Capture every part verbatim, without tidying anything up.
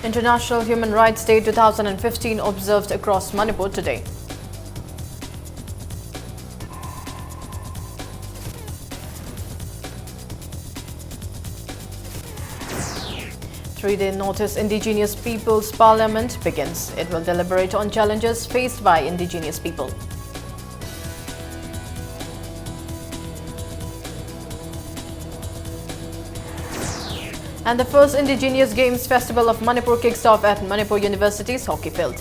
International Human Rights Day two thousand fifteen observed across Manipur today. Three-day notice, Indigenous Peoples Parliament begins. It will deliberate on challenges faced by Indigenous people. And the first Indigenous Games Festival of Manipur kicks off at Manipur University's hockey field.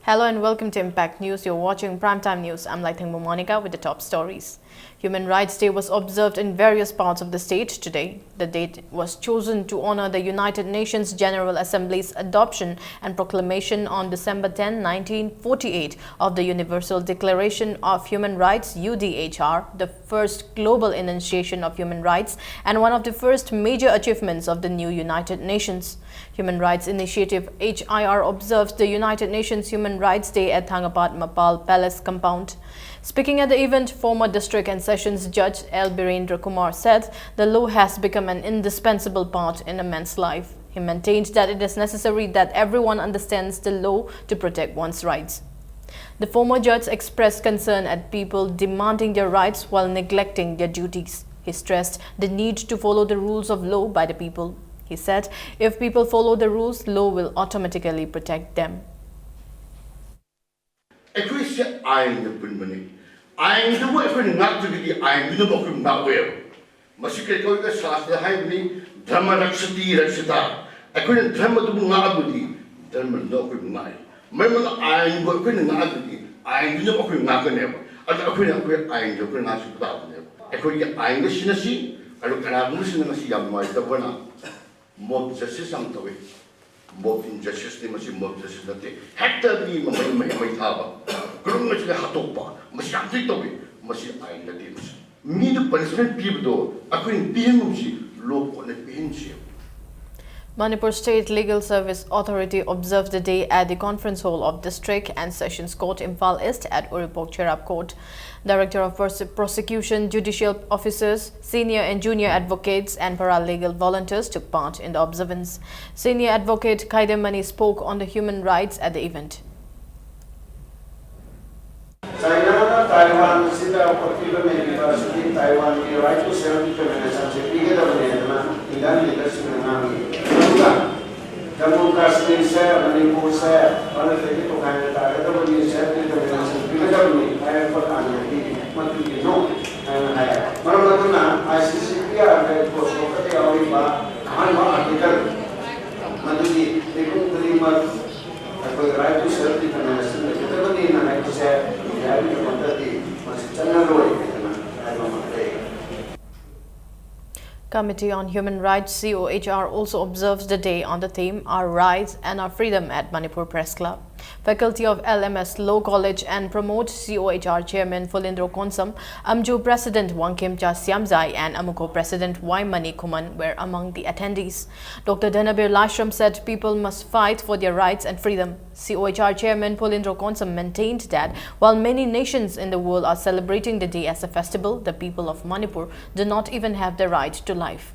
Hello and welcome to Impact News. You're watching Primetime News. I'm Laithengmu Monica with the top stories. Human Rights Day was observed in various parts of the state today. The date was chosen to honor the United Nations General Assembly's adoption and proclamation on December tenth, nineteen forty-eight, of the Universal Declaration of Human Rights, U D H R, the first global enunciation of human rights and one of the first major achievements of the new United Nations. Human Rights Initiative, H I R, observes the United Nations Human Rights Day at Thangapat Mapal Palace compound. Speaking at the event, former District and Sessions Judge L Birendra Kumar said the law has become an indispensable part in a man's life. He maintained that it is necessary that everyone understands the law to protect one's rights. The former judge expressed concern at people demanding their rights while neglecting their duties. He stressed the need to follow the rules of law by the people. He said, "If people follow the rules, law will automatically protect them." ꯑꯩꯈꯣꯏꯁꯦ ꯑꯥꯏꯟꯗ ꯄꯨꯟꯕꯅꯤ꯫ ꯑꯥꯏꯟꯗꯨꯕꯨ ꯑꯩꯈꯣꯏꯅ ꯉꯥꯛꯇ꯭ꯔꯒꯗꯤ ꯑꯥꯏꯟꯗꯨꯅꯕꯨ ꯑꯩꯈꯣꯏꯕꯨ ꯉꯥꯛꯑꯣꯏꯕ꯫ ꯃꯁꯤ ꯀꯔꯤ ꯀꯧꯏꯒꯦ? ꯁꯥꯁꯇ꯭ꯔꯗ ꯍꯥꯏꯕꯅꯤ, "ꯙꯔꯃ ꯔꯛꯁꯇꯤ ꯔꯛꯁꯤꯇꯥ"꯫ ꯑꯩꯈꯣꯏꯅ ꯙꯔꯃꯗꯨꯕꯨ ꯉꯥꯛꯑꯕꯗꯤ ꯙꯔꯃꯗꯨꯅ ꯑꯩꯈꯣꯏꯕꯨ ꯉꯥꯛꯑꯦ꯫ ꯃꯔꯝ ꯑꯗꯨꯅ ꯑꯥꯏꯟꯕꯨ ꯑꯩꯈꯣꯏꯅ ꯉꯥꯛꯑꯒꯗꯤ ꯑꯥꯏꯟꯗꯨꯅ ꯑꯩꯈꯣꯏ ꯉꯥꯛꯀꯅꯦꯕ꯫ ꯑꯗꯨ ꯑꯩꯈꯣꯏꯅ ꯑꯩꯈꯣꯏ ꯑꯥꯏꯟꯗꯨ ꯑꯩꯈꯣꯏꯅ ꯉꯥꯛꯆꯕ ꯇꯥꯕꯅꯦꯕ꯫ ꯑꯩꯈꯣꯏꯒꯤ ꯑꯥꯏꯟꯗ ꯁꯤꯟꯅꯁꯤ꯫ ꯑꯗꯨ ꯀꯅꯥꯒꯨꯝꯕꯁꯤꯡꯅ ꯉꯁꯤ ꯌꯥꯝ ꯅꯨꯡꯉꯥꯏꯇꯕꯅ mob justice ꯌꯥꯝ ꯇꯧꯏ꯫ Mob injustice ꯅꯤ, ꯃꯁꯤ mob justice ꯅꯠꯇꯦ꯫ ꯍꯦꯛꯇ ꯃꯤ ꯃꯃꯩ ꯃꯩ ꯃꯩ ꯊꯥꯕ, ꯒ꯭ꯔꯨꯞ ꯑꯁꯤꯗ ꯍꯥꯠꯇꯣꯛꯄ, ꯃꯁꯤ ꯌꯥꯝ ꯊꯤ ꯇꯧꯏ꯫ ꯃꯁꯤ ꯑꯥꯏꯟ ꯅꯠꯇꯦ꯫ ꯃꯁꯤ ꯃꯤꯗꯨ punishment ꯄꯤꯕꯗꯣ ꯑꯩꯈꯣꯏꯅ ꯄꯤꯍꯟꯒꯨꯝꯁꯤ, law court ꯅ ꯄꯤꯍꯟꯁꯤ꯫ Manipur State Legal Service Authority observed the day at the Conference Hall of District and Sessions Court, Imphal East, at Uripok Cherab Court. Director of Prose- Prosecution, judicial officers, senior and junior advocates, and paralegal volunteers took part in the observance. Senior Advocate Khaidem Mani spoke on the human rights at the event. ꯆꯥꯏꯅꯥꯅ ꯇꯥꯏꯋꯥꯟꯁꯤꯗ ꯑꯄꯤꯕ ꯂꯩꯔꯤꯕ ꯑꯁꯤꯒꯤ ꯇꯥꯏꯋꯥꯟꯒꯤ right to self determination say ꯄꯤꯒꯗꯕꯅꯦꯗꯅ Indian leaderꯁꯤꯡꯅ ꯉꯥꯡꯉꯤ꯫ ꯑꯗꯨꯒ ꯖꯝꯃꯨ ꯀꯥꯁꯃꯤꯔꯁꯦ, ꯃꯅꯤꯄꯨꯔꯁꯦ ꯚꯥꯔꯠꯇꯒꯤ ꯇꯣꯈꯥꯏꯅ ꯇꯥꯒꯗꯕꯅꯤ, self determination ꯄꯤꯒꯗꯕꯅꯤ ꯍꯥꯏꯔꯛꯄ ꯀꯥꯟꯗꯗꯤ ꯃꯗꯨꯒꯤ no ꯍꯥꯏꯅ ꯍꯥꯏ꯫ ꯃꯔꯝ ꯑꯗꯨꯅ ICCPR ꯒ ꯏꯀꯣꯁꯣꯛꯇ ꯌꯥꯎꯔꯤꯕ ꯑꯍꯥꯟꯕ article ꯃꯗꯨꯒꯤ ꯃꯤꯄꯨꯝ ꯈꯨꯗꯤꯡꯃꯛ ꯑꯩꯈꯣꯏ right to self determination ꯂꯩꯒꯗꯕꯅꯤꯅ ꯍꯥꯏꯕꯁꯦ ꯏꯟꯗꯤꯌꯥꯒꯤꯗꯃꯛꯇꯗꯤ ꯃꯁꯤ ꯆꯠꯅꯔꯣꯏ ꯍꯥꯏꯗꯅ ꯍꯥꯏꯕ ꯑꯃ ꯂꯩ꯫ Committee on Human Rights, COHR, also observes the day on the theme Our Rights and Our Freedom at Manipur Press Club. Faculty of LMS Law College and Promote, COHR Chairman Pulindro Konsam, AMJU President Wangkhemcha Siamjai, and AMUCO President Y Manikhuman were among the attendees. Doctor Dhanabir Lashram said people must fight for their rights and freedom. COHR Chairman Pulindro Konsam maintained that while many nations in the world are celebrating the day as a festival, the people of Manipur do not even have the right to life.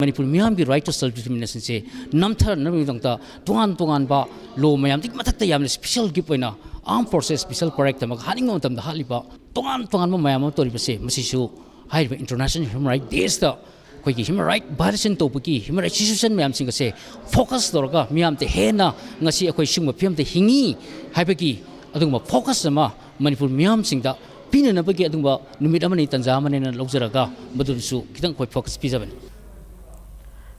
Manipur ꯃꯤꯌꯥꯝꯒꯤ right to self determination ꯁꯦ ꯅꯝꯊꯅꯕꯒꯤꯗꯃꯛꯇ ꯇꯣꯉꯥꯟ ꯇꯣꯉꯥꯟꯕ law ꯃꯌꯥꯝꯗꯨꯒꯤ ꯃꯊꯛꯇ ꯌꯥꯝꯅ special gift ꯑꯣꯏꯅ armed forces special parade ꯇꯝꯃꯒ ꯍꯥꯠꯅꯤꯡꯕ ꯃꯇꯝꯗ ꯍꯥꯠꯂꯤꯕ ꯇꯣꯉꯥꯟ ꯇꯣꯉꯥꯟꯕ ꯃꯌꯥꯝ ꯑꯃ ꯇꯧꯔꯤꯕꯁꯦ, ꯃꯁꯤꯁꯨ ꯍꯥꯏꯔꯤꯕ International Human Rights Day ꯁꯤꯗ ꯑꯩꯈꯣꯏꯒꯤ human right violation ꯇꯧꯕꯒꯤ human rights situation ꯃꯌꯥꯝꯁꯤꯡ ꯑꯁꯦ focus ꯇꯧꯔꯒ ꯃꯤꯌꯥꯝꯗ ꯍꯦꯟꯅ ꯉꯁꯤ ꯑꯩꯈꯣꯏ ꯁꯤꯒꯨꯝꯕ ꯐꯤꯕꯝꯗ ꯍꯤꯡꯉꯤ ꯍꯥꯏꯕꯒꯤ ꯑꯗꯨꯒꯨꯝꯕ focus ꯑꯃ ꯃꯅꯤꯄꯨꯔ ꯃꯤꯌꯥꯝꯁꯤꯡꯗ ꯄꯤꯅꯅꯕꯒꯤ ꯑꯗꯨꯒꯨꯝꯕ ꯅꯨꯃꯤꯠ ꯑꯃꯅꯤ, ꯇꯥꯟꯖꯥ ꯑꯃꯅꯤꯅ ꯂꯧꯖꯔꯒ ꯃꯗꯨꯗꯁꯨ ꯈꯤꯇꯪ ꯑꯩꯈꯣꯏ focus ꯄꯤꯖꯕꯅꯤ꯫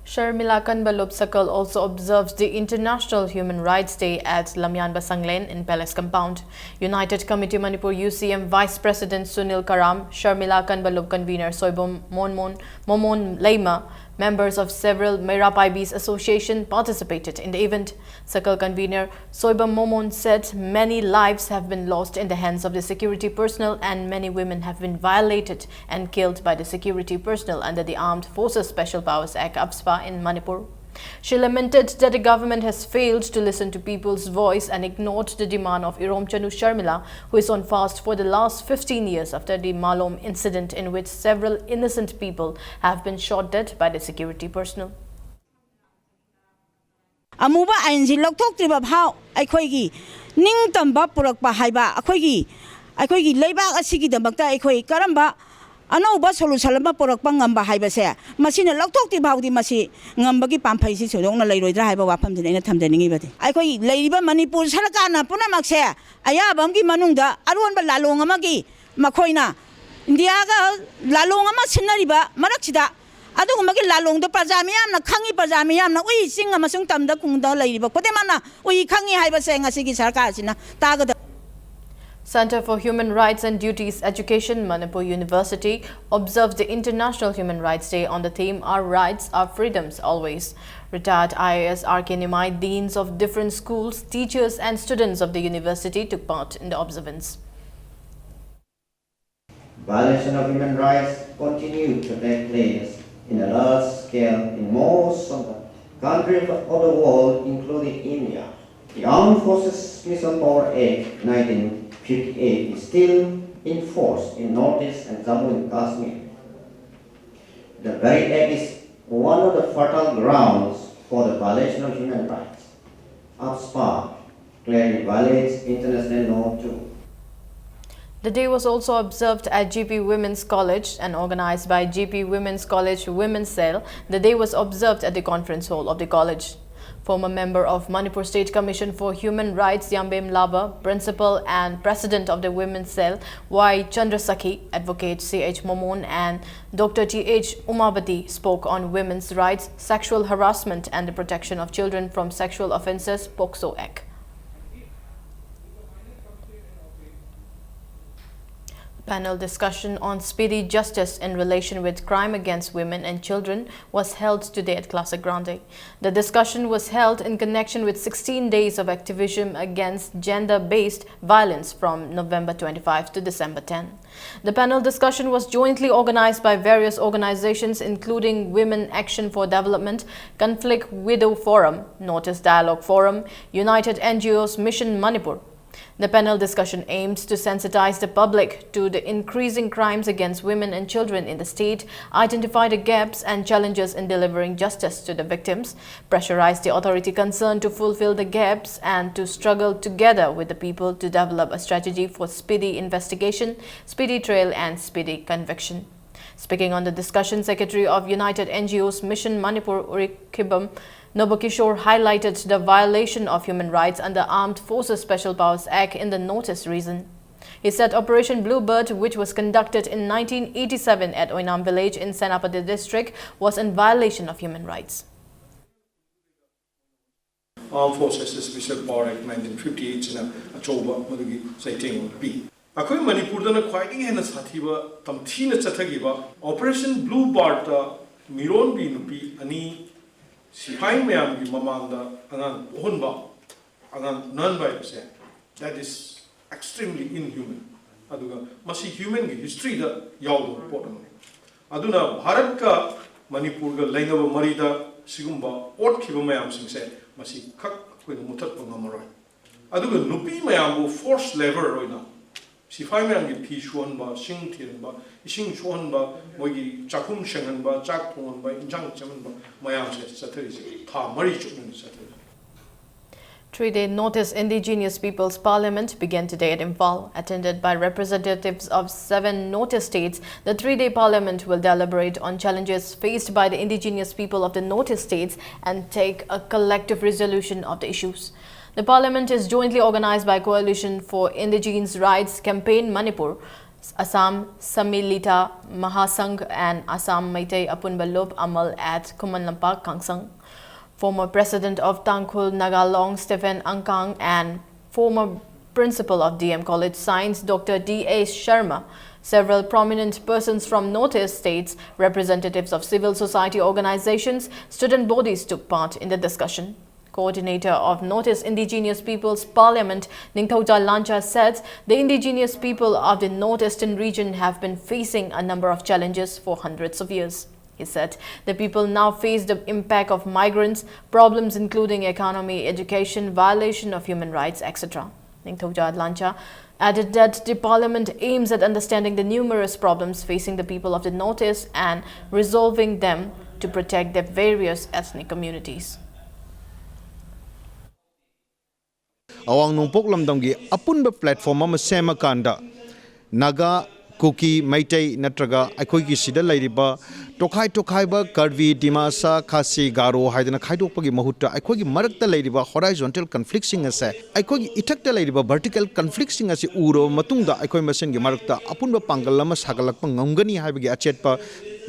Sharmila Kanbalub Sakal also observes the International Human Rights Day at Lamyanba Sanglen in Palace Compound. United Committee Manipur UCM Vice President Sunil Karam, Sharmila Kanbalub Convener Soibom Monmon, Momon Leima, Members of several Meira Paibis Association participated in the event. Circle convener Soibam Momon said many lives have been lost in the hands of the security personnel and many women have been violated and killed by the security personnel under the Armed Forces Special Powers Act, AFSPA, in Manipur. She lamented that the government has failed to listen to people's voice and ignored the demand of Iromchanu Sharmila, who is on fast for the last fifteen years after the Malom incident in which several innocent people have been shot dead by the security personnel. ꯑꯃꯨꯕ ꯑꯥꯏꯟꯁꯤ ꯂꯧꯊꯣꯛꯇ꯭ꯔꯤꯕ ꯐꯥꯎ ꯑꯩꯈꯣꯏꯒꯤ ꯅꯤꯡꯇꯝꯕ ꯄꯨꯔꯛꯄ ꯍꯥꯏꯕ ꯑꯩꯈꯣꯏꯒꯤ ꯑꯩꯈꯣꯏꯒꯤ ꯂꯩꯕꯥꯛ ꯑꯁꯤꯒꯤꯗꯃꯛꯇ ꯑꯩꯈꯣꯏ ꯀꯔꯝꯕ ꯑꯅꯧꯕ solution ꯑꯃ ꯄꯨꯔꯛꯄ ꯉꯝꯕ ꯍꯥꯏꯕꯁꯦ ꯃꯁꯤꯅ ꯂꯧꯊꯣꯛꯇ꯭ꯔꯤ ꯐꯥꯎꯗꯤ ꯃꯁꯤ ꯉꯝꯕꯒꯤ ꯄꯥꯝꯐꯩꯁꯤ ꯊꯣꯏꯗꯣꯛꯅ ꯂꯩꯔꯣꯏꯗ꯭ꯔꯥ ꯍꯥꯏꯕ ꯋꯥꯐꯝꯁꯤꯅꯤ ꯑꯩꯅ ꯊꯝꯖꯅꯤꯡꯉꯤꯕꯗꯤ꯫ ꯑꯩꯈꯣꯏ ꯂꯩꯔꯤꯕ ꯃꯅꯤꯄꯨꯔ ꯁꯔꯀꯥꯔꯅ ꯄꯨꯝꯅꯃꯛꯁꯦ ꯑꯌꯥꯕ ꯑꯃꯒꯤ ꯃꯅꯨꯡꯗ ꯑꯔꯣꯟꯕ ꯂꯥꯂꯣꯡ ꯑꯃꯒꯤ ꯃꯈꯣꯏꯅ ꯏꯟꯗꯤꯌꯥꯒ ꯂꯥꯂꯣꯡ ꯑꯃ ꯁꯤꯟꯅꯔꯤꯕ ꯃꯔꯛꯁꯤꯗ ꯑꯗꯨꯒꯨꯝꯕꯒꯤ ꯂꯥꯂꯣꯡꯗꯣ ꯄ꯭ꯔꯖꯥ ꯃꯤꯌꯥꯝꯅ ꯈꯪꯉꯤ, ꯄ꯭ꯔꯖꯥ ꯃꯤꯌꯥꯝꯅ ꯎꯏ, ꯆꯤꯡ ꯑꯃꯁꯨꯡ ꯇꯝꯗ ꯈꯨꯡꯗ ꯂꯩꯔꯤꯕ ꯈꯨꯗꯤꯡꯃꯛꯅ ꯎꯏ ꯈꯪꯉꯤ ꯍꯥꯏꯕꯁꯦ ꯉꯁꯤꯒꯤ ꯁꯔꯀꯥꯔꯁꯤꯅ ꯇꯥꯒꯗꯕ꯫ Center for Human Rights and Duties Education, Manipur University, observed the International Human Rights Day on the theme Our Rights, Our Freedoms Always. Retired I A S R K Nimai, deans of different schools, teachers, and students of the university took part in the observance. Violation of human rights continue to take place in a large scale in most of the countries of the world, including India. The Armed Forces Special Power Act nineteen fifty-eight is still in force in Northeast and Jammu and Kashmir. The very act is one of the fertile grounds for the violation of human rights. AFSPA clearly violates international law too. The day was also observed at G P Women's College and organized by G P Women's College Women's Cell. The day was observed at the conference hall of the college. Former member of Manipur State Commission for Human Rights Yambem Laba, principal and president of the Women's Cell Y Chandrasakhi, advocate C H Momon and Doctor T H Umabati spoke on women's rights, sexual harassment and the protection of children from sexual offences, POCSO Act. Panel discussion on speedy justice in relation with crime against women and children was held today at Clase Grande. The discussion was held in connection with sixteen days of activism against gender-based violence from November twenty-five to December ten. The panel discussion was jointly organized by various organizations, including Women Action for Development, Conflict Widow Forum, Northeast Dialogue Forum, United N G Os Mission Manipur. The panel discussion aimed to sensitize the public to the increasing crimes against women and children in the state, identify the gaps and challenges in delivering justice to the victims, pressurize the authority concerned to fulfill the gaps, and to struggle together with the people to develop a strategy for speedy investigation, speedy trial, and speedy conviction. Speaking on the discussion, Secretary of United N G Os Mission Manipur, Urikhibam Nobokishore, highlighted the violation of human rights under Armed Forces Special Powers Act in the Northeast region. He said Operation Bluebird, which was conducted in nineteen eighty-seven at Oinam village in Senapati district, was in violation of human rights. Armed Forces Special Power Act nineteen fifty-eight ꯁꯤꯅ ꯑꯆꯧꯕ ꯃꯗꯨꯒꯤ ꯆꯩꯊꯦꯡ ꯑꯃ ꯄꯤ꯫ ꯑꯩꯈꯣꯏ ꯃꯅꯤꯄꯨꯔꯗꯅ ꯈ꯭ꯋꯥꯏꯗꯒꯤ ꯍꯦꯟꯅ ꯁꯥꯊꯤꯕ ꯇꯝꯊꯤꯅ ꯆꯠꯊꯈꯤꯕ Operation Bluebird ꯇ ꯃꯤꯔꯣꯟꯕꯤ ꯅꯨꯄꯤ ꯑꯅꯤ ꯁꯤꯐꯥꯏ ꯃꯌꯥꯝꯒꯤ ꯃꯃꯥꯡꯗ ꯑꯉꯥꯡ ꯄꯣꯛꯍꯟꯕ, ꯑꯉꯥꯡ ꯎꯅꯍꯟꯕ ꯍꯥꯏꯕꯁꯦ, that is extremely inhuman. ꯑꯗꯨꯒ ꯃꯁꯤ human ꯒꯤ history ꯗ ꯌꯥꯎꯗꯕ ꯄꯣꯠ ꯑꯃꯅꯤ꯫ ꯑꯗꯨꯅ ꯚꯥꯔꯠꯀ ꯃꯅꯤꯄꯨꯔꯒ ꯂꯩꯅꯕ ꯃꯔꯤꯗ ꯁꯤꯒꯨꯝꯕ ꯑꯣꯠꯈꯤꯕ ꯃꯌꯥꯝꯁꯤꯡꯁꯦ ꯃꯁꯤ ꯈꯛ ꯑꯩꯈꯣꯏꯅ ꯃꯨꯊꯠꯄ ꯉꯝꯃꯔꯣꯏ꯫ ꯑꯗꯨꯒ ꯅꯨꯄꯤ ꯃꯌꯥꯝꯕꯨ forced labour ꯑꯣꯏꯅ ꯁꯤꯐꯥꯏ ꯃꯌꯥꯝꯒꯤ ꯐꯤ ꯁꯨꯍꯟꯕ, ꯁꯤꯡ ꯊꯤꯍꯟꯕ, ꯏꯁꯤꯡ ꯁꯣꯛꯍꯟꯕ, ꯃꯣꯏꯒꯤ ꯆꯥꯛꯈꯨꯝ ꯁꯦꯡꯍꯟꯕ, ꯆꯥꯛ ꯊꯣꯡꯍꯟꯕ, ꯏꯟꯁꯥꯡ ꯁꯦꯝꯍꯟꯕ ꯃꯌꯥꯝꯁꯦ ꯆꯠꯊꯔꯤꯁꯦ ꯊꯥ ꯃꯔꯤ ꯆꯨꯞꯅꯅꯤ ꯆꯠꯊꯔꯤꯁꯦ꯫ Three-day Northeast Indigenous Peoples Parliament began today at Imphal. Attended by representatives of seven Northeast states, the three-day parliament will deliberate on challenges faced by the indigenous people of the Northeast states and take a collective resolution of the issues. The parliament is jointly organized by Coalition for Indigenous Rights Campaign Manipur, Assam Samilita Mahasangh and Assam Meitei Apunba Lup Amal at Khuman Lampak Kangsang. Former President of Tangkhul Naga Long Stephen Angkang and former Principal of D M College Science, Doctor D A Sharma, several prominent persons from Northeast states, representatives of civil society organizations, student bodies took part in the discussion. Coordinator of Northeast Indigenous Peoples Parliament, Ningthouja Lancha, said the indigenous people of the northeastern region have been facing a number of challenges for hundreds of years. He said the people now face the impact of migrants, problems including economy, education, violation of human rights, et cetera. Ningthouja Lancha added that the parliament aims at understanding the numerous problems facing the people of the Northeast and resolving them to protect their various ethnic communities. ꯑꯋꯥꯡ ꯅꯣꯡꯄꯣꯛ ꯂꯝꯗꯝꯒꯤ ꯑꯄꯨꯟꯕ platform ꯑꯃ ꯁꯦꯝꯃꯀꯥꯟꯗ ꯅꯥꯒꯥ, ꯀꯨꯀꯤ, ꯃꯩꯇꯩ ꯅꯠꯇ꯭ꯔꯒ ꯑꯩꯈꯣꯏꯒꯤ ꯁꯤꯗ ꯂꯩꯔꯤꯕ ꯇꯣꯈꯥꯏ ꯇꯣꯈꯥꯏꯕ ꯀꯔꯕꯤ, ꯗꯤꯃꯥꯁꯥ, ꯈꯥꯁꯤ, ꯒꯥꯔꯣ ꯍꯥꯏꯗꯅ ꯈꯥꯏꯗꯣꯛꯄꯒꯤ ꯃꯍꯨꯠꯇ ꯑꯩꯈꯣꯏꯒꯤ ꯃꯔꯛꯇ ꯂꯩꯔꯤꯕ horizontal conflictꯁꯤꯡ ꯑꯁꯦ, ꯑꯩꯈꯣꯏꯒꯤ ꯏꯊꯛꯇ ꯂꯩꯔꯤꯕ vertical conflictꯁꯤꯡ ꯑꯁꯤ ꯎꯔꯕ ꯃꯇꯨꯡꯗ ꯑꯩꯈꯣꯏ ꯃꯁꯦꯟꯒꯤ ꯃꯔꯛꯇ ꯑꯄꯨꯟꯕ ꯄꯥꯡꯒꯜ ꯑꯃ ꯁꯥꯒꯠꯂꯛꯄ ꯉꯝꯒꯅꯤ ꯍꯥꯏꯕꯒꯤ ꯑꯆꯦꯠꯄ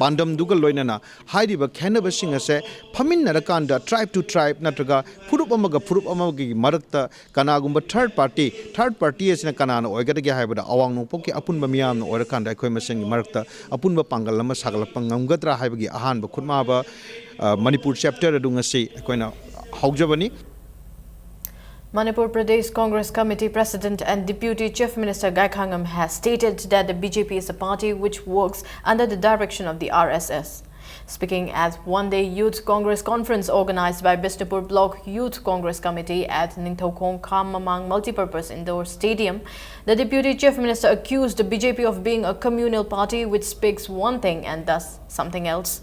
ꯄꯥꯟꯗꯝꯗꯨꯒ ꯂꯣꯏꯅꯅ ꯍꯥꯏꯔꯤꯕ ꯈꯦꯠꯅꯕꯁꯤꯡ ꯑꯁꯦ ꯐꯝꯃꯤꯟꯅꯔꯀꯥꯟꯗ tribe to tribe ꯅꯠꯇ꯭ꯔꯒ ꯐꯨꯔꯨꯞ ꯑꯃꯒ ꯐꯨꯔꯨꯞ ꯑꯃꯒꯤ ꯃꯔꯛꯇ ꯀꯅꯥꯒꯨꯝꯕ third party, third party ꯑꯁꯤꯅ ꯀꯅꯥꯅ ꯑꯣꯏꯒꯗꯒꯦ ꯍꯥꯏꯕꯗ ꯑꯋꯥꯡ ꯅꯣꯡꯄꯣꯛꯀꯤ ꯑꯄꯨꯟꯕ ꯃꯤꯌꯥꯝꯅ ꯑꯣꯏꯔꯀꯥꯟꯗ ꯑꯩꯈꯣꯏ ꯃꯁꯦꯟꯒꯤ ꯃꯔꯛꯇ ꯑꯄꯨꯟꯕ ꯄꯥꯡꯒꯜ ꯑꯃ ꯁꯥꯒꯠꯂꯛꯄ ꯉꯝꯒꯗ꯭ꯔꯥ ꯍꯥꯏꯕꯒꯤ ꯑꯍꯥꯟꯕ ꯈꯨꯠꯃꯥꯕ, ꯑ, ꯃꯅꯤꯄꯨꯔ chapter ꯑꯗꯨ ꯉꯁꯤ ꯑꯩꯈꯣꯏꯅ ꯍꯧꯖꯕꯅꯤ꯫ Manipur Pradesh Congress Committee President and Deputy Chief Minister Gai Khangam has stated that the B J P is a party which works under the direction of the R S S. Speaking at one-day Youth Congress conference organized by Bishnupur Block Youth Congress Committee at Ningthoukhong Kham Mamang Multipurpose Indoor Stadium, the Deputy Chief Minister accused the B J P of being a communal party which speaks one thing and does something else.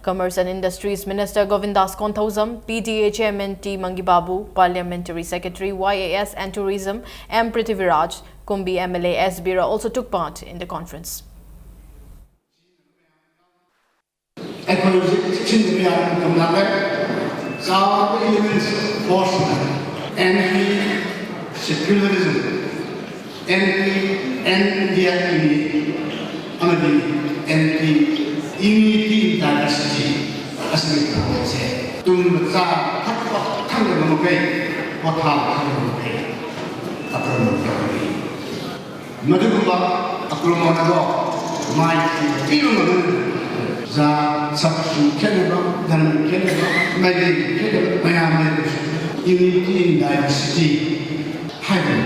Commerce and Industries Minister Govindas Konthoujam, P D A Chairman T Mangi Babu, Parliamentary Secretary Y A S and Tourism M Prithviraj, Kumbi M L A S Bira also took part in the conference. ꯑꯩꯈꯣꯏ ꯍꯧꯖꯤꯛ ꯆꯦꯛꯁꯤꯟꯗꯕ ꯌꯥꯕ ꯃꯇꯝ ꯂꯥꯛꯂꯦ꯫ ꯆꯥꯎꯔꯕ elements force ꯑꯃ, anti secularism, anti India enemy ꯑꯃꯗꯤ anti unity in diversity ꯑꯁꯤꯒꯤ ꯊꯧꯔꯝꯁꯦ ꯇꯨꯝꯕ ꯆꯥꯕ ꯊꯛꯄ ꯈꯪꯗꯕ ꯃꯈꯩ, ꯄꯣꯊꯥꯕ ꯈꯪꯗꯕ ꯃꯈꯩ, ꯑꯥꯀ꯭ꯔꯃꯟ ꯇꯧꯔꯤ꯫ ꯃꯗꯨꯒꯨꯝꯕ ꯑꯥꯀ꯭ꯔꯃꯟ ꯑꯗꯣ ꯃꯥꯏꯊꯤꯕ ꯄꯤꯕ ꯉꯝꯅꯕ ꯖꯥꯠ ꯁꯛꯁꯨ ꯈꯦꯠꯅꯕ, ꯙꯔꯃ ꯈꯦꯠꯅꯕ, ꯃꯥꯏꯀꯩ ꯈꯦꯠꯅꯕ ꯃꯌꯥꯝ ꯂꯩꯔꯁꯨ unity in diversity ꯍꯥꯏꯕꯅꯤ꯫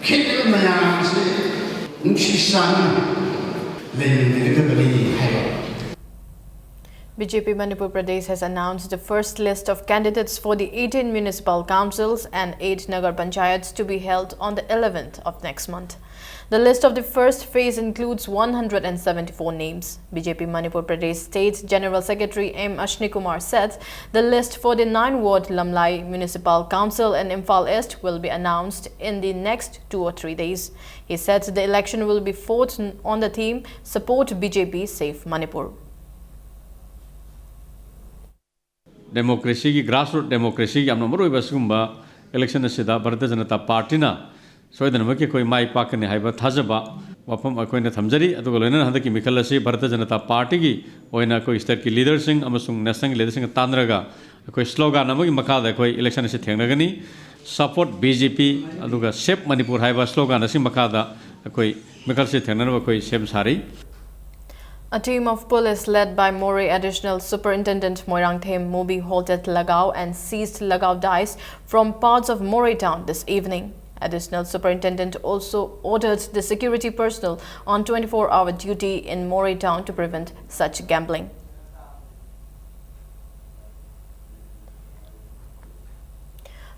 ꯈꯦꯠꯅꯕ ꯃꯌꯥꯝꯁꯦ ꯅꯨꯡꯁꯤ ꯆꯥꯟꯅꯅ ꯂꯩꯃꯤꯟꯅꯒꯗꯕꯅꯤ ꯍꯥꯏꯕ꯫ B J P Manipur Pradesh has announced the first list of candidates for the eighteen municipal councils and eight Nagar Panchayats to be held on the eleventh of next month. The list of the first phase includes one hundred and seventy-four names. B J P Manipur Pradesh State General Secretary M Ashni Kumar said the list for the nine ward Lamlai Municipal Council in Imphal East will be announced in the next two or three days. He said the election will be fought on the theme Support B J P, Save Manipur. Democracyꯒꯤ, grassroot democracyꯒꯤ ꯌꯥꯝꯅ ꯃꯔꯨꯑꯣꯏꯕ ꯑꯁꯤꯒꯨꯝꯕ election ꯑꯁꯤꯗ ꯚꯥꯔꯇꯤꯌ ꯖꯅꯇꯥ ꯄꯥꯔꯇꯤꯅ ꯁꯣꯏꯗꯅꯃꯛꯀꯤ ꯑꯩꯈꯣꯏ ꯃꯥꯏ ꯄꯥꯛꯀꯅꯤ ꯍꯥꯏꯕ ꯊꯥꯖꯕ ꯋꯥꯐꯝ ꯑꯩꯈꯣꯏꯅ ꯊꯝꯖꯔꯤ꯫ ꯑꯗꯨꯒ ꯂꯣꯏꯅꯅ ꯍꯟꯗꯛꯀꯤ ꯃꯤꯈꯜ ꯑꯁꯤ ꯚꯥꯔꯇꯤꯌ ꯖꯅꯇꯥ ꯄꯥꯔꯇꯤꯒꯤ ꯑꯣꯏꯅ ꯑꯩꯈꯣꯏ stateꯀꯤ leaderꯁꯤꯡ ꯑꯃꯁꯨꯡ nationalꯒꯤ leaderꯁꯤꯡꯒ ꯇꯥꯟꯅꯔꯒ ꯑꯩꯈꯣꯏ slogan ꯑꯃꯒꯤ ꯃꯈꯥꯗ ꯑꯩꯈꯣꯏ election ꯑꯁꯤ ꯊꯦꯡꯅꯒꯅꯤ꯫ Support B J P ꯑꯗꯨꯒ Save Manipur ꯍꯥꯏꯕ slogan ꯑꯁꯤ ꯃꯈꯥꯗ ꯑꯩꯈꯣꯏ ꯃꯤꯈꯜꯁꯤ ꯊꯦꯡꯅꯅꯕ ꯑꯩꯈꯣꯏ ꯁꯦꯝ ꯁꯥꯔꯤ꯫ A team of police led by Moreh Additional Superintendent Moirangthem Mubi halted Lagaon and seized Lagaon dice from parts of Moreh town this evening. Additional Superintendent also ordered the security personnel on twenty-four hour duty in Moreh town to prevent such gambling.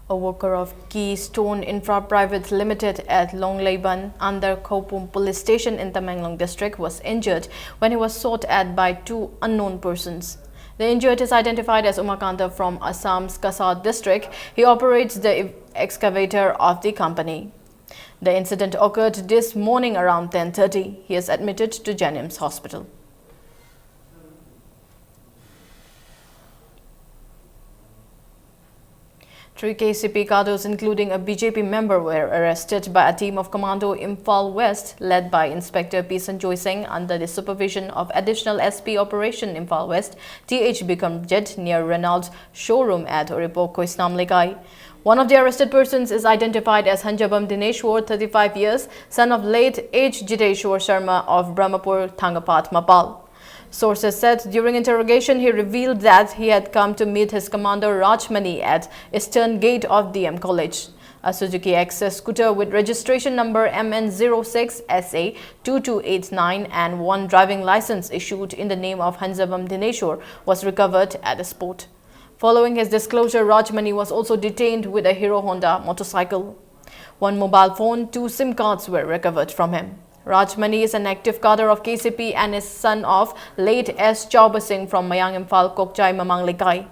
A worker of Keystone Infra Private Limited at Longleiban under Khoupum Police Station in Tamenglong District was injured when he was shot at by two unknown persons. The injured is identified as Umakanta from Assam's Kasar district. He operates the excavator of the company. The incident occurred this morning around ten thirty. He is admitted to JNIMS Hospital. Three K C P cadres, including a B J P member, were arrested by a team of Commando Imphal West, led by Inspector P Sanjoy Singh, under the supervision of Additional S P Operation Imphal West, T H Bikramjit, near Renault showroom at Uripok Koisnam Lekai. One of the arrested persons is identified as Hanjabam Dineshwar, thirty-five years, son of late H Jiteshwar Sharma of Brahmapur, Thangapat, Mapal. Sources said during interrogation he revealed that he had come to meet his commander Rajmani at Eastern Gate of D M College. A Suzuki Access scooter with registration number M N zero six S A two two eight nine and one driving license issued in the name of Hanjabam Dineshwar was recovered at the spot. Following his disclosure, Rajmani was also detained with a Hero Honda motorcycle. One mobile phone, two SIM cards were recovered from him. Rajmani is an active cadre of K C P and is son of late S Chauba Singh from Mayang Imphal Kokchai Mamang Lekai.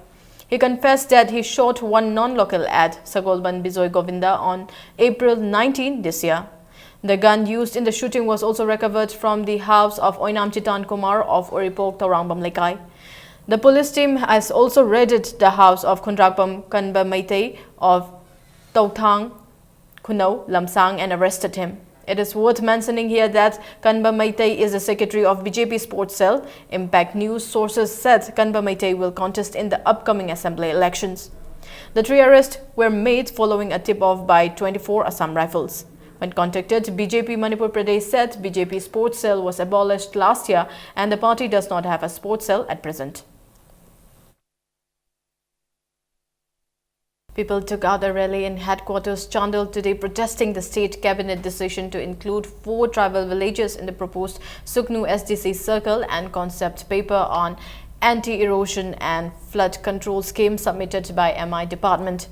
He confessed that he shot one non-local at Sagolban Bijoy Govinda on April nineteen this year. The gun used in the shooting was also recovered from the house of Oinam Chitan Kumar of Uripok Taurangpam Lekai. The police team has also raided the house of Khundrakpam Kanba Meitei of Tauthang Khunou, Lamsang, and arrested him. It is worth mentioning here that Kanba Meitei is the secretary of B J P Sports Cell. Impact News sources said Kanba Meitei will contest in the upcoming assembly elections. The three arrests were made following a tip-off by twenty-four Assam Rifles. When contacted, B J P Manipur Pradesh said B J P Sports Cell was abolished last year and the party does not have a sports cell at present. People took out a rally in headquarters Chandel today, protesting the state cabinet decision to include four tribal villages in the proposed Sugnu S D C circle and concept paper on anti-erosion and flood control scheme submitted by M I department.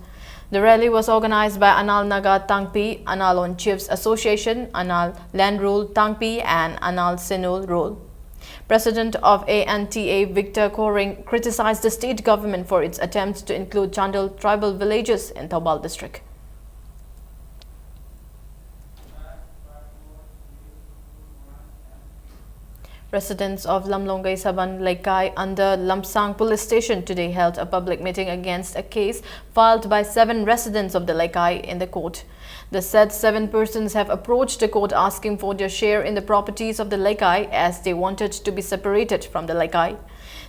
The rally was organized by Anal Naga Tangpi, Anal on Chiefs Association, Anal Land Rule Tangpi, and Anal Senul Rule. President of A N T A Victor Koring criticized the state government for its attempts to include Chandel tribal villages in Thoubal district. Residents of Lamlongai Saban Leikai under Lamsang Police Station today held a public meeting against a case filed by seven residents of the Leikai in the court. The said seven persons have approached the court asking for their share in the properties of the Leikai as they wanted to be separated from the Leikai.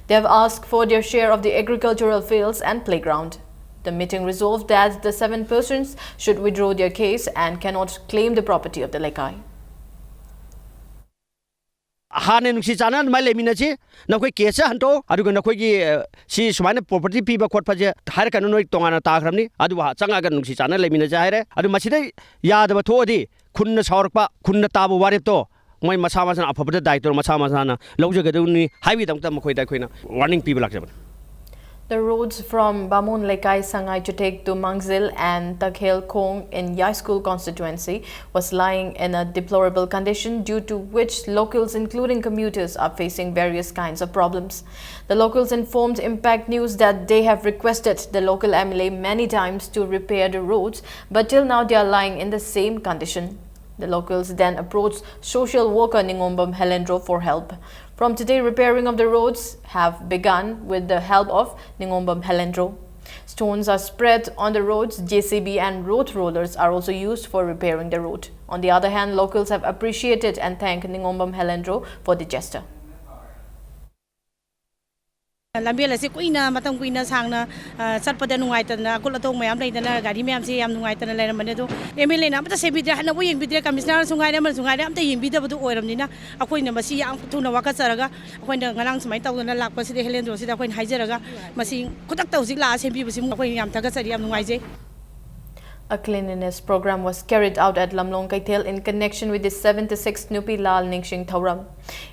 They have asked for their share of the agricultural fields and playground. The meeting resolved that the seven persons should withdraw their case and cannot claim the property of the Leikai. ꯍꯥꯟꯅ ꯅꯨꯡꯁꯤ ꯆꯥꯟꯅꯅ ꯑꯗꯨꯃꯥꯏꯅ ꯂꯩꯃꯤꯟꯅꯁꯤ꯫ ꯅꯈꯣꯏ ꯀꯦꯁꯁꯦ ꯍꯟꯗꯣꯛꯑꯣ, ꯑꯗꯨꯒ ꯅꯈꯣꯏꯒꯤ ꯑ, ꯁꯤ ꯁꯨꯃꯥꯏꯅ ꯄ꯭ꯔꯣꯄꯔꯇꯤ ꯄꯤꯕ ꯈꯣꯠꯄꯁꯦ ꯍꯥꯏꯔꯛꯀꯅꯨ, ꯅꯣꯏ ꯇꯣꯉꯥꯟꯅ ꯇꯥꯈ꯭ꯔꯕꯅꯤ꯫ ꯑꯗꯨꯕꯨ ꯍ- ꯆꯪꯉꯒ ꯅꯨꯡꯁꯤ ꯆꯥꯟꯅꯅ ꯂꯩꯃꯤꯟꯅꯁꯦ ꯍꯥꯏꯔꯦ꯫ ꯑꯗꯨ ꯃꯁꯤꯗ ꯌꯥꯗꯕ ꯊꯣꯛꯑꯗꯤ ꯈꯨꯟꯅ ꯁꯥꯎꯔꯛꯄ, ꯈꯨꯟꯅ ꯇꯥꯕ ꯋꯥꯔꯦꯞꯇꯣ ꯃꯣꯏ ꯃꯁꯥ ꯃꯁꯥꯅ ꯑꯐꯕꯗ ꯗꯥꯏꯇꯣ ꯃꯁꯥ ꯃꯁꯥꯅ ꯂꯧꯖꯒꯗꯕꯅꯤ ꯍꯥꯏꯕꯒꯤꯗꯃꯛꯇ ꯃꯈꯣꯏꯗ ꯑꯩꯈꯣꯏꯅ ꯋꯥꯔꯅꯤꯡ ꯄꯤꯕ ꯂꯥꯛꯆꯕꯅꯤ꯫ The roads from Bamon Leikai Sangai Chutek to Mangzil and Takhel Khong in Yaskul constituency was lying in a deplorable condition, due to which locals, including commuters, are facing various kinds of problems. The locals informed Impact News that they have requested the local M L A many times to repair the roads, but till now they are lying in the same condition. The locals then approached social worker Ningombam Helendro for help. From today, repairing of the roads have begun with the help of Ningombam Helendro. Stones are spread on the roads, J C B and road rollers are also used for repairing the road. On the other hand, locals have appreciated and thanked Ningombam Helendro for the gesture. ꯂꯝꯕꯦꯜ ꯑꯁꯤ ꯀꯨꯏꯅ, ꯃꯇꯝ ꯀꯨꯏꯅ ꯁꯥꯡꯅ, ꯑ, ꯆꯠꯄꯗ ꯅꯨꯡꯉꯥꯏꯇꯗꯅ, ꯑꯀꯨꯠ ꯑꯇꯣꯡ ꯃꯌꯥꯝ ꯂꯩꯗꯅ, ꯒꯥꯔꯤ ꯃꯌꯥꯝꯁꯤ ꯌꯥꯝ ꯅꯨꯡꯉꯥꯏꯇꯅ ꯂꯩꯔꯝꯕꯅꯦ꯫ ꯑꯗꯣ ꯑꯦꯝ ꯑꯦꯜ ꯑꯦꯅ ꯑꯃꯠꯇ ꯁꯦꯝꯕꯤꯗ꯭ꯔꯦ, ꯍꯟꯅꯕꯨ ꯌꯦꯡꯕꯤꯗ꯭ꯔꯦ, ꯀꯃꯤꯁꯅꯔꯁꯨ ꯉꯥꯏꯔꯦ, ꯑꯃꯅꯁꯨ ꯉꯥꯏꯔꯦ, ꯑꯝꯇ ꯌꯦꯡꯕꯤꯗꯕꯗꯨ ꯑꯣꯏꯔꯕꯅꯤꯅ, ꯑꯩꯈꯣꯏꯅ ꯃꯁꯤ ꯌꯥꯝ ꯊꯨꯅ ꯋꯥꯀꯠꯆꯔꯒ, ꯑꯩꯈꯣꯏꯅ ꯉꯔꯥꯡ ꯁꯨꯃꯥꯏꯅ ꯇꯧꯗꯅ ꯂꯥꯛꯄꯁꯤꯗ, ꯍꯦꯂꯦꯟꯗ꯭ꯔꯣꯁꯤꯗ ꯑꯩꯈꯣꯏꯅ ꯍꯥꯏꯖꯔꯒ, ꯃꯁꯤ ꯈꯨꯗꯛꯇ ꯍꯧꯖꯤꯛ ꯂꯥꯛꯑ ꯁꯦꯝꯕꯤꯕꯁꯤ ꯑꯩꯈꯣꯏ ꯌꯥꯝ ꯊꯥꯒꯠꯆꯔꯤ, ꯌꯥꯝ ꯅꯨꯡꯉꯥꯏꯖꯩ꯫ A cleanliness program was carried out at Lamlong Keithel in connection with the seventy-sixth Nupi Lal Ningshing Thouram.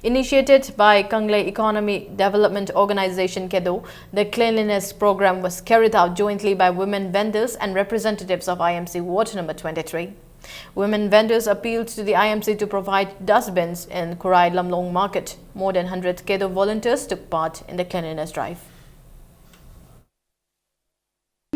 Initiated by Kanglei Economy Development Organization, KEDO, the cleanliness program was carried out jointly by women vendors and representatives of I M C Ward number twenty-three. Women vendors appealed to the I M C to provide dustbins in Khurai Lamlong Market. More than hundred KEDO volunteers took part in the cleanliness drive.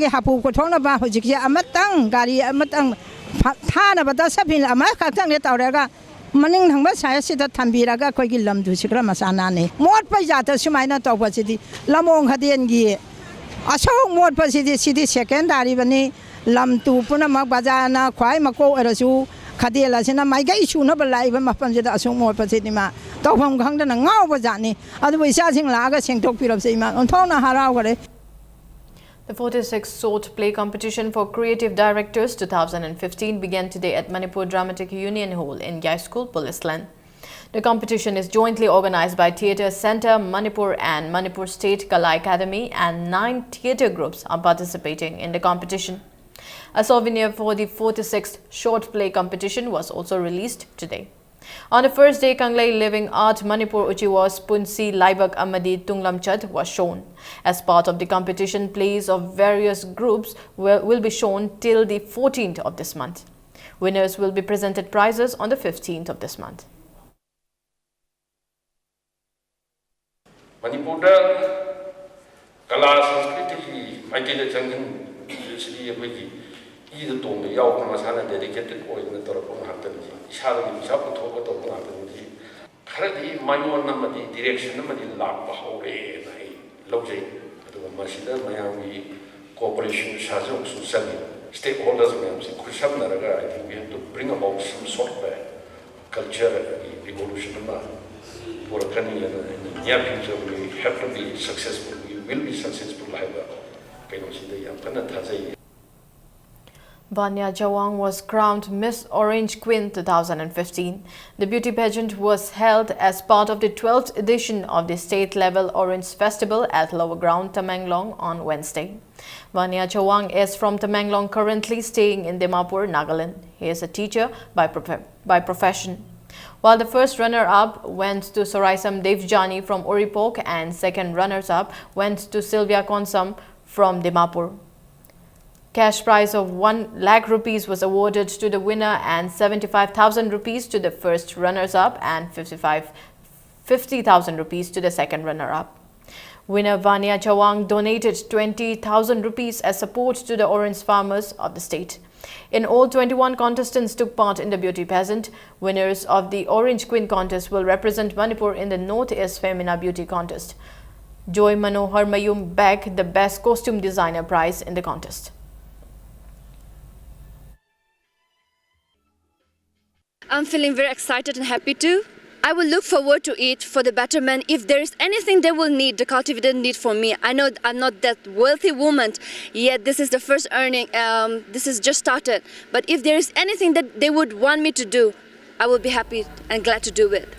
ꯒꯤ ꯍꯥꯄꯨ ꯀꯣꯊꯣꯛꯅꯕ ꯍꯧꯖꯤꯛꯁꯦ ꯑꯃꯇꯪ, ꯒꯥꯔꯤ ꯑꯃꯇꯪ ꯐ-, ꯊꯥꯅꯕ ꯗꯁꯕꯤꯟ ꯑꯃꯈꯛꯇꯪꯅꯦ ꯇꯧꯔꯒ, ꯃꯅꯤꯡ ꯊꯪꯕ ꯁꯥꯏꯠꯁꯤꯗ ꯊꯝꯕꯤꯔꯒ ꯑꯩꯈꯣꯏꯒꯤ ꯂꯝꯗꯨꯁꯨ ꯈꯔ ꯃꯁꯥ ꯅꯥꯟꯅꯩ꯫ ꯃꯣꯠꯄꯩ ꯖꯥꯠꯇ ꯁꯨꯃꯥꯏꯅ ꯇꯧꯕꯁꯤꯗꯤ ꯂꯝꯂꯣꯡ ꯈꯗꯦꯟꯒꯤ ꯑꯁꯨꯛ ꯃꯣꯠꯄꯁꯤꯗꯤ, ꯁꯤꯗꯤ ꯁꯦꯀꯦꯟꯗꯥꯔꯤꯕꯅꯤ꯫ ꯂꯝ ꯇꯨ ꯄꯨꯝꯅꯃꯛ, ꯕꯖꯥꯔꯅ ꯈ꯭ꯋꯥꯏ ꯃꯀꯣꯛ ꯑꯣꯏꯔꯁꯨ, ꯈꯗꯦꯜ ꯑꯁꯤꯅ ꯃꯥꯏꯀꯩ ꯁꯨꯅꯕ ꯂꯥꯛꯏꯕ ꯃꯐꯝꯁꯤꯗ ꯑꯁꯨꯛ ꯃꯣꯠꯄꯁꯤꯗꯤ ꯃꯥ ꯇꯧꯐꯝ ꯈꯪꯗꯅ ꯉꯥꯎꯕ ꯖꯥꯠꯅꯤ꯫ ꯑꯗꯨꯕꯨ ꯏꯆꯥꯁꯤꯡ ꯂꯥꯛꯑꯒ ꯁꯦꯡꯗꯣꯛꯄꯤꯔꯕꯁꯦ ꯏꯃꯥ ꯑꯣꯟꯊꯣꯛꯅ ꯍꯔꯥꯎꯈꯔꯦ꯫ The forty-sixth Short Play Competition for Creative Directors two thousand fifteen began today at Manipur Dramatic Union Hall in Yaskul, Police Line. The competition is jointly organized by Theatre Centre Manipur and Manipur State Kala Academy, and nine theatre groups are participating in the competition. A souvenir for the forty-sixth Short Play Competition was also released today. On the first day, Kanglei Living Art Manipur Uchiwas Punsi Laibak Amadi Tunglamchat was shown. As part of the competition, plays of various groups will, will be shown till the fourteenth of this month. Winners will be presented prizes on the fifteenth of this month. ꯃꯅꯤꯄꯨꯔꯗ ꯀꯂꯥ ꯁꯪꯁꯀ꯭ꯔꯤꯇꯤꯒꯤ ꯃꯥꯏꯀꯩꯗ ꯆꯪꯁꯤꯟꯕꯁꯤꯗꯤ ꯑꯩꯈꯣꯏꯒꯤ ꯏꯗ ꯇꯣꯡꯗ ꯌꯥꯎꯕ ꯃꯁꯥꯅ dedicated ꯑꯣꯏꯗꯅ ꯇꯧꯔꯛꯄ ꯉꯥꯛꯇꯅꯤ꯫ ꯏꯁꯥꯗꯒꯤ ꯄꯩꯁꯥ ꯄꯨꯊꯣꯛꯑꯒ ꯇꯧꯕ ꯉꯥꯛꯇꯅꯤ꯫ ꯈꯔꯗꯤ ꯃꯥꯏꯑꯣꯟ ꯑꯃꯗꯤ ꯗꯤꯔꯦꯛꯁꯟ ꯑꯃꯗꯤ ꯂꯥꯛꯄ ꯍꯧꯔꯦꯅ ꯑꯩ ꯂꯧꯖꯩ꯫ ꯑꯗꯨꯒ ꯃꯁꯤꯗ ꯃꯌꯥꯝꯒꯤ ꯀꯣꯑꯣꯄꯔꯦꯁꯟ ꯁꯍꯖꯣꯒꯁꯨ ꯆꯪꯉꯤ꯫ ꯁ꯭ꯇꯦꯛ ꯍꯣꯜꯗꯔꯁ ꯃꯌꯥꯝꯁꯤ ꯈꯨꯠꯁꯝꯅꯔꯒ I think we have to bring about some sort of a culture revolution ꯑꯃ ꯄꯨꯔꯛꯀꯅꯤ꯫ ꯑꯗꯨꯅ in the near future we have to be successful, we will be successful ꯍꯥꯏꯕ ꯀꯩꯅꯣꯁꯤꯗ ꯌꯥꯝ ꯀꯟꯅ ꯊꯥꯖꯩ꯫ Vanya Chawang was crowned Miss Orange Queen two thousand fifteen. The beauty pageant was held as part of the twelfth edition of the state-level Orange Festival at Lower Ground, Tamenglong on Wednesday. Vanya Chawang is from Tamenglong, currently staying in Dimapur, Nagaland. He is a teacher by, prof- by profession. While the first runner-up went to Soraisam Devjani from Uripok and second runners-up went to Sylvia Konsam from Dimapur. Cash prize of one lakh rupees was awarded to the winner and seventy-five thousand rupees to the first runners-up and fifty-five, fifty thousand rupees to the second runner-up. Winner Vanya Chawang donated twenty thousand rupees as support to the orange farmers of the state. In all, twenty-one contestants took part in the beauty pageant. Winners of the Orange Queen contest will represent Manipur in the North East Femina Beauty Contest. Joy Manohar Mayum bagged the Best Costume Designer prize in the contest. I'm feeling very excited and happy too. I will look forward to it for the betterment. If there is anything they will need, the cultivator need for me. I know I'm not that wealthy woman yet. This is the first earning. Um, this is just started. But if there is anything that they would want me to do, I will be happy and glad to do it.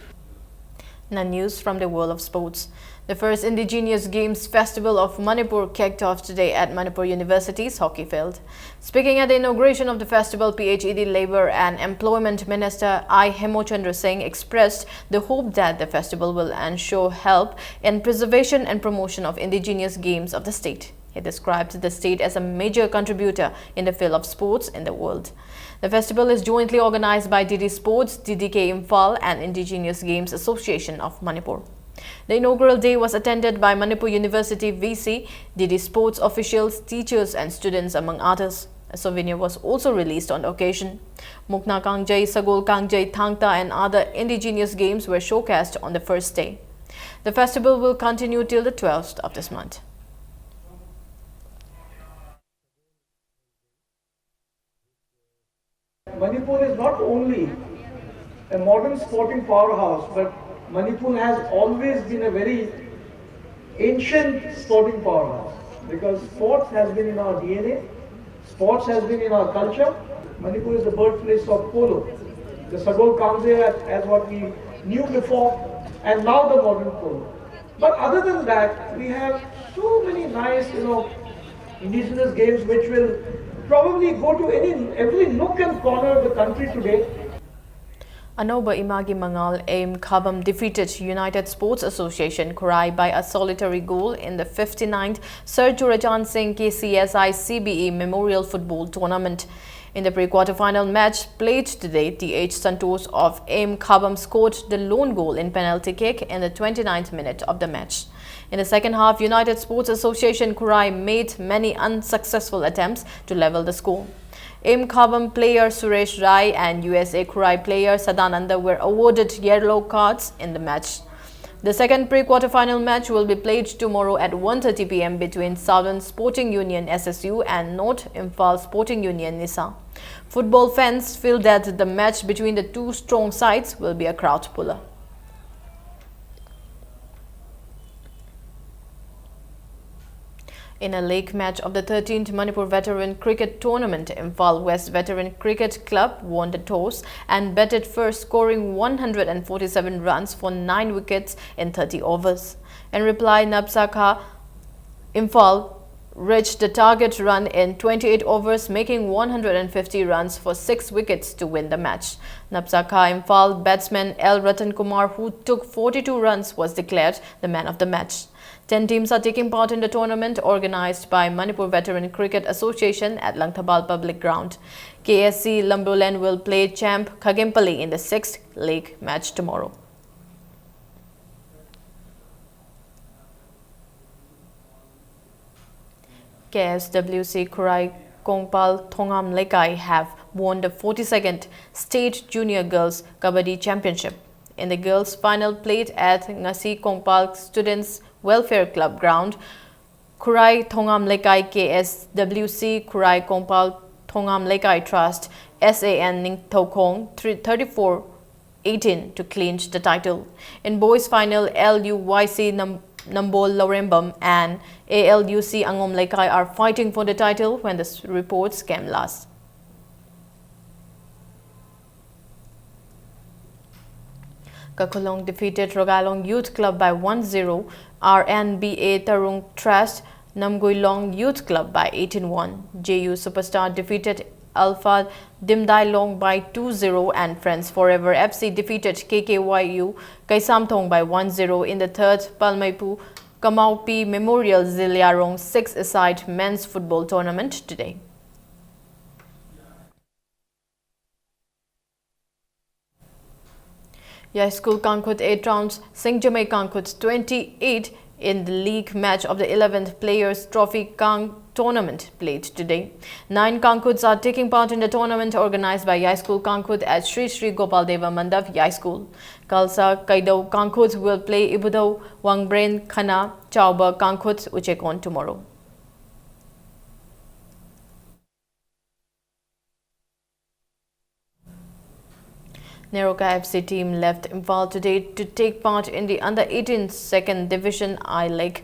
Now, news from the world of sports. The first Indigenous Games Festival of Manipur kicked off today at Manipur University's hockey field. Speaking at the inauguration of the festival, P H E D Labour and Employment Minister I Hemochandra Singh expressed the hope that the festival will ensure help in preservation and promotion of indigenous games of the state. He described the state as a major contributor in the field of sports in the world. The festival is jointly organized by D D Sports, D D K Imphal, and Indigenous Games Association of Manipur. The inaugural day was attended by Manipur University V C, D D Sports officials, teachers, and students, among others. A souvenir was also released on the occasion. Mukna Kangjei, Sagol Kangjei, Thangta, and other indigenous games were showcased on the first day. The festival will continue till the twelfth of this month. Manipur is not only a modern sporting powerhouse, but Manipur has always been a very ancient sporting powerhouse, because sports has been in our D N A, sports has been in our culture. Manipur is the birthplace of polo, the Sagol Kangjei, as what we knew before, and now the modern polo. But other than that, we have so many nice, you know, indigenous games which will probably go to any, every nook and corner of the country today. Anova Imagi Mangal Aim Khabam defeated United Sports Association Khurai by a solitary goal in the fifty-ninth Sir Churachan Singh K C S I C B E Memorial Football Tournament. In the pre-quarter-final match played today, T H Santosh of Aim Khabam scored the lone goal in penalty kick in the twenty-ninth minute of the match. In the second half, United Sports Association Khurai made many unsuccessful attempts to level the score. Aim Khabam player Suresh Rai and U S A Khurai player Sadananda were awarded yellow cards in the match. The second pre-quarter-final match will be played tomorrow at one thirty p m between Southern Sporting Union S S U and North Imphal Sporting Union NISA. Football fans feel that the match between the two strong sides will be a crowd puller. In a league match of the thirteenth Manipur Veteran Cricket Tournament, Imphal West Veteran Cricket Club won the toss and batted first, scoring one hundred forty-seven runs for nine wickets in thirty overs. In reply, Napsakha Imphal reached the target run in twenty-eight overs, making one hundred fifty runs for six wickets to win the match. Napsakha Imphal batsman L Ratan Kumar, who took forty-two runs, was declared the man of the match. Ten teams are taking part in the tournament organized by Manipur Veteran Cricket Association at Langthabal Public Ground. K S C Lamboland will play champ Khagempally in the sixth league match tomorrow. K S W C Khurai Kongpal Thongam Lekai have won the forty-second State Junior Girls Kabaddi Championship. In the girls' final played at Ngasi Kongpal Students Welfare Club ground, Khurai Thongam Lekai K S W C Khurai Kongpal Thongam Lekai Trust S A N Ningthoukhong thirty-four eighteen to clinch the title. In boys' final, L U Y C Nam- Nambol Laurembam and A L U C Angom Lekai are fighting for the title when the s- reports came last. Kakhulong defeated Rogalong Youth Club by one zero, R N B A Tarung Trust Namguilong Youth Club by eighteen one. J U Superstar defeated Alpha Dimdailong by two zero, and Friends Forever F C defeated K K Y U Kaisamthong by one zero in the third Palmaipu Kamaupi Memorial Ziliarong six-a-side men's football tournament today. Yaischool Kangkhut eight rounds, Singjamei Kangkhut twenty-eight in the league match of the eleventh Players Trophy Kang tournament played today. Nine Kangkhuts are taking part in the tournament organized by Yaischool Kangkhut at Sri Sri Gopal Deva Mandap Yaischool. Kalsa Kaidou Kangkhut will play Ibudou Wangbrain Khana Chauba Kangkhut Uchekon tomorrow. Neroka F C team left Imphal today to take part in the under eighteen second division I League.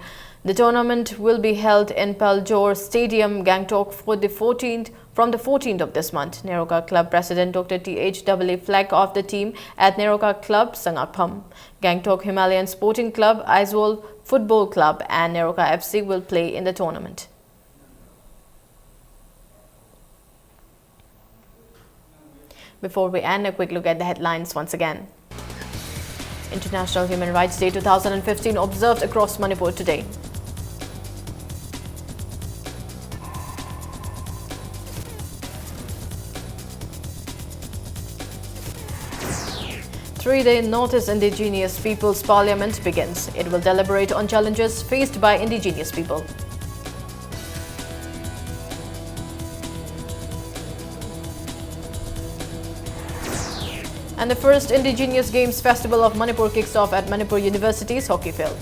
The tournament will be held in Paljor Stadium, Gangtok for the fourteenth, from the fourteenth of this month. NEROCA Club President Doctor T H Dubey flag off the team at NEROCA Club Sangakpham. Gangtok Himalayan Sporting Club, Aizawl Football Club and NEROCA F C will play in the tournament. Before we end, a quick look at the headlines once again. International Human Rights Day two thousand fifteen observed across Manipur today. Three-day Northeast Indigenous Peoples Parliament begins. It will deliberate on challenges faced by indigenous people. And the first Indigenous Games Festival of Manipur kicks off at Manipur University's hockey field.